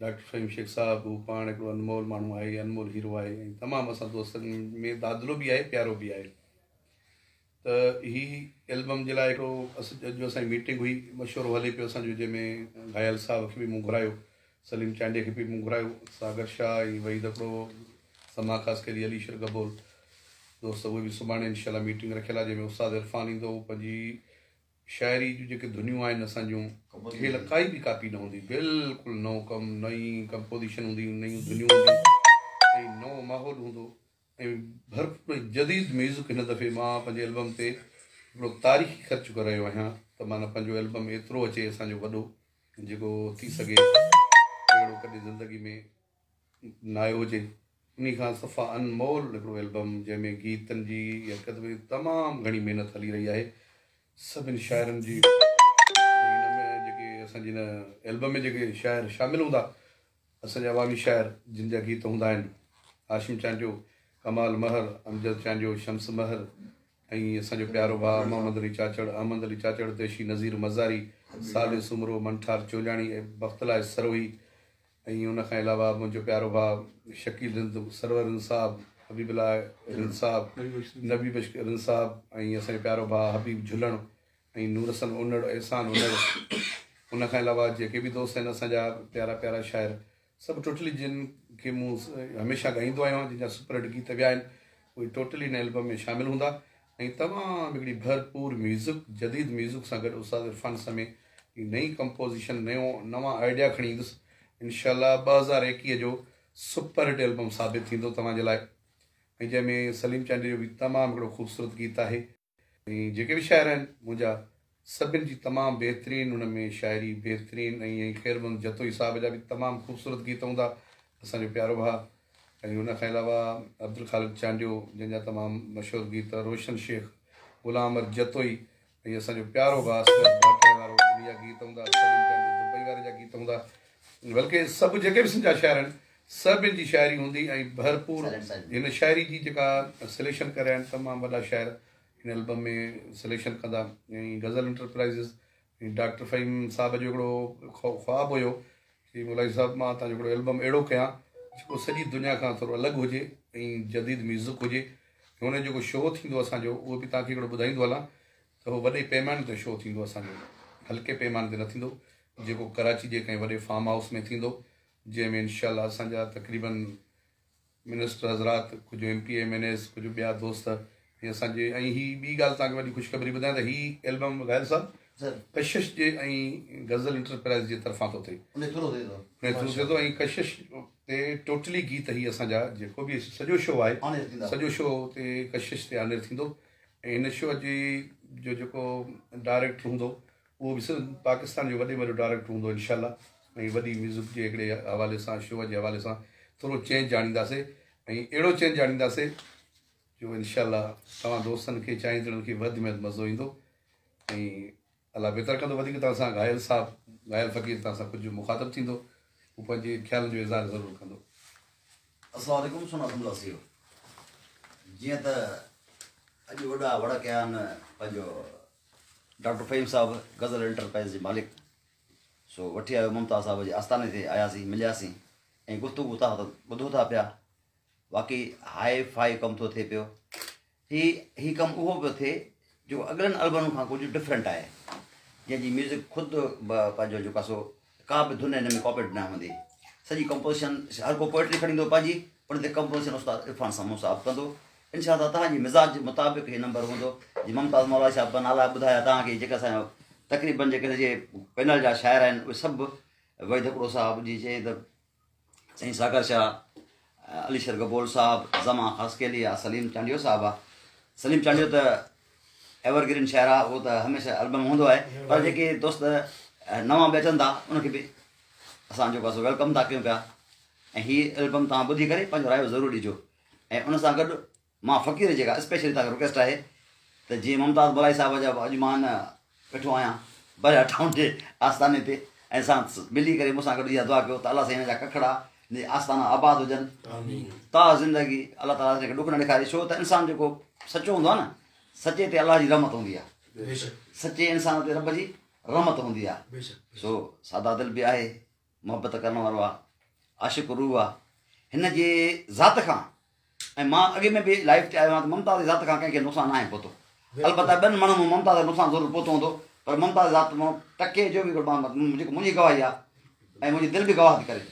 Doctor Fahim Shaikh صاحب هو پاڻ هڪڙو انمول ماڻهو آهي انمول هيرو آهي ۽ تمام اسان دوستن ۾ دادلو به آهي پيارو به آهي ته هي البم جي لاء هڪڙو اڄ اسان جي ميٽنگ هئي مشورو هلي پيو اسان جو جنهن ۾ گهايل صاحب کي به مون گهرايو سليم چانڊيي کي به مون گهرايو ساگر شاهه ۽ وحيد هڪڙو سما خاصخيلي علي شير گبول دوست اهي به سڀاڻي انشاء الله ميٽنگ رکيل آهي جنهن ۾ استاد عرفان ايندو پنهنجي شاعري جون جيڪي ڌنيون آهن اسان جون کيل ڪائي به ڪاپي نه هوندي بلڪل نئون ڪم نئين ڪمپوزيشن هوندي نيون ڌنيون هونديون ۽ نئون ماحول هوندو ۽ ڀرپور ۽ جديد ميوزڪ هن دفعي مان پنهنجي البم تي هڪڙو تاريخي خرچ ڪري رهيو آهيان ته معنيٰ پنهنجو البم ايترو اچي اسان جو وڏو جيڪو ٿي سگهي اهڙو ڪڏهن زندگي ۾ نه آيو هجي انهي کان صفا انمول هڪڙو البم جنهن ۾ گيتن جي حرڪت ۾ تمام گهڻي محنت هلي رهي آهي سڀن شاعرن جي هن ۾ جيڪي اسان جي هن البم ۾ جيڪي شاعر شامل هوندا اسان جا عوامي شاعر جن جا گيت هوندا آهن، هاشم چانڊيو، ڪمال مهر، امجد چانڊيو، شمس مهر ۽ اسان جو پيارو ڀاء محمد علي چاچڙ، احمد علي چاچڙ، ديشي نذير مزاري، صالح سومرو، منٺار چولياڻي ۽ بخت لاء سروهي ۽ ان کان علاوه منهنجو پيارو ڀاء شڪيل رند، سرور رند صاحب، حبيب الله رند صاحب، نبي بخش رند صاحب ۽ اسان جو پيارو ڀاء حبيب جهلڻ ۽ نور حسن انڙ، احسان انڙ، ان کان علاوه جيڪي به دوست آهن اسان جا پيارا پيارا شاعر سڀ ٽوٽلي جن کي مون هميشه ڳائيندو آيو آهيان جن جا سپر هٽ گيت ويا آهن اهي ٽوٽلي هن البم ۾ شامل هوندا ۽ تمام هڪڙي ڀرپور ميوزڪ جديد ميوزڪ سان گڏ استاد عرفان سمي هڪ نئين ڪمپوزيشن نيو نوان آئيڊيا کڻي ايندس انشاء الله 2021 جو سپر هٽ البم ثابت ٿيندو توهان جي لاء ۽ جنهن ۾ سليم چانڊيي جو به تمام هڪڙو خوبصورت گيت آهي. ۽ جيڪي به شاعر آهن منهنجا سڀن جي تمام بهترين ان ۾ شاعري بهترين ۽ ۽ خير محمد جتوئي صاحب جا به تمام خوبصورت گيت هوندا اسان جو پيارو ڀاء ۽ ان کان علاوه عبدالخالق چانڊيو جنهن جا تمام مشهور گيت روشن شيخ غلام عمر جتوئي ۽ اسان جو پيارو ڀاء اصغر ڀاٽيا وارو ان جا گيت هوندا سليم چانڊيو دبئي واري جا گيت هوندا بلڪه سڀ جيڪي به سنڌ جا شاعر آهن سڀن جي شاعري هوندي ۽ ڀرپور هن شاعري جي جيڪا سليڪشن ڪريا آهن تمام وڏا شاعر هن البم ۾ سليڪشن ڪندا ۽ غزل انٽرپرائيزز ۽ ڊاڪٽر فهيم صاحب جو هڪڙو خواب هيو چي مولائي صاحب مان تنهنجو هڪڙو البم اهڙو ڪيان جيڪو سڄي دنيا کان ٿورو الڳ هجي ۽ جديد ميوزڪ هجي ۽ ان جو جيڪو شو ٿيندو اسان جو اهو به تنهن کي هڪڙو ٻڌائيندو هلان ته هو وڏي پيماني تي شو ٿيندو اسان جو هلڪي پيماني تي نه ٿيندو جيڪو ڪراچي جي ڪنهن وڏي فارم هائوس ۾ ٿيندو جنهن ۾ انشاء الله اسان جا تقريبن منسٽر حضرات، ڪجهه M P A, M N As, ڪجهه ٻيا دوست ۽ اسان جي ۽ هي ٻي ڳالهه توهان کي وڏي خوشخبري ٻڌايان ته هي البم گهايل صاحب ڪشش جي ۽ غزل انٽرپرائز جي طرفان ٿو ٿئي ان ٿرو ٿئي ٿو ان ٿرو ٿئي ٿو ۽ ڪشش تي ٽوٽلي گيت هي اسان جا جيڪو به سڄو شو آهي سڄو شو تي ڪشش تي آنر ٿيندو ۽ هن شو جي جو جيڪو ڊائريڪٽر هوندو اهو به سنڌ پاڪستان جو وڏي ۾ وڏو ڊائريڪٽر هوندو انشاء الله ۽ وڏي ميوزڪ جي هڪڙي حوالي سان شو جي حوالي سان ٿورو چينج آڻينداسي ۽ اهڙو چينج آڻينداسي جو انشاء الله توهان دوستن کي چاهيندڙن کي وڌ ۾ وڌ مزو ايندو ۽ الله بهتر ڪندو وڌيڪ توهان سان گهايل صاحب گهايل فقير توهان سان ڪجهه مخاطب ٿيندو هو پنهنجي خيالن جو اظهار ضرور ڪندو. السلام عليڪم سونا سمجهه واسيو جيئن ته اڄ وڏا وڙ ڪيا آهن پنهنجو ڊاڪٽر فهيم صاحب غزل انٽرپرائز جي مالڪ سو وٺي آيو ممتاز صاحب جي آستاني تي آياسين ملياسين ۽ گفتگو تان ته ٻڌو ٿا پيا واقعي هاء فائي ڪم ٿو ٿئي پيو هي هي ڪم اهو پيو ٿئي جو اڳلن البمن کان ڪجهه ڊفرنٽ آهي جنهن جي ميوزڪ خود پنهنجو جيڪو آهي سو ڪا به ڌن هن ۾ ڪاپيڊ نه هوندي سڄي ڪمپوزيشن هر ڪو پوئٽري کڻي ايندو پنهنجي ان تي ڪمپوزيشن استاد عرفان سمون صاحب ڪندو انشاء الله توهان جي مزاج مطابق هي نمبر هوندو جي ممتاز مولائي صاحب نالا ٻڌايا توهان کي جيڪا اسان جو تقريبن جيڪي هن جي پينل جا شاعر آهن اهي سڀ وحيد هڪڙو صاحب جي چئي ته سائين ساگر شاهه علي شير گبول صاحب زمان خاصخيلي آ سليم چانڊيو صاحب آ سليم چانڊيو ته ايور گرين شاعر آ اهو ته هميشه البم هوندو آهي پر جيڪي دوست نوان به اچن ٿا ان کي به اسان جيڪو آ سو welcome ٿا ڪيون پيا ۽ هي البم توهان ٻڌي ڪري پنهنجو رايو ضرور ڏجو ۽ ان سان گڏ مان فقير جيڪا اسپيشلي توهان کي رڪويسٽ آهي ته جيئن ممتاز مولائي صاحب جا اڄ مان ويٺو آهيان بحريا ٽائون جي آستاني تي ۽ سان ملي ڪري مون سان گڏ اها دعا ڪيو ته الله سائين هن جا ڪکڙا هن جي آستانا آباد هجن تا زندگي الله تعالي هن کي ڏک نه ڏيکاري ڇو ته انسان جيڪو سچو هوندو آهي نه سچي تي الله جي رحمت هوندي آهي سچي انسان تي رب جي رحمت هوندي آهي سو سادا دل به آهي محبت ڪرڻ وارو آهي. عاشق روح آ هن جي ذات کان ۽ مان اڳي ۾ به لائيو تي آيو آهيان ته ممتاز جي ذات کان ڪنهن کي نقصان ناهي پهتو. البته ٻين ماڻهن مان ممتاز کي نقصان ضرور پهتو هوندو پر ممتاز جي ذات مان ٽڪي جو به جيڪو منهنجي گواهي آهي ۽ منهنجي دل به گواهه ٿي ڪري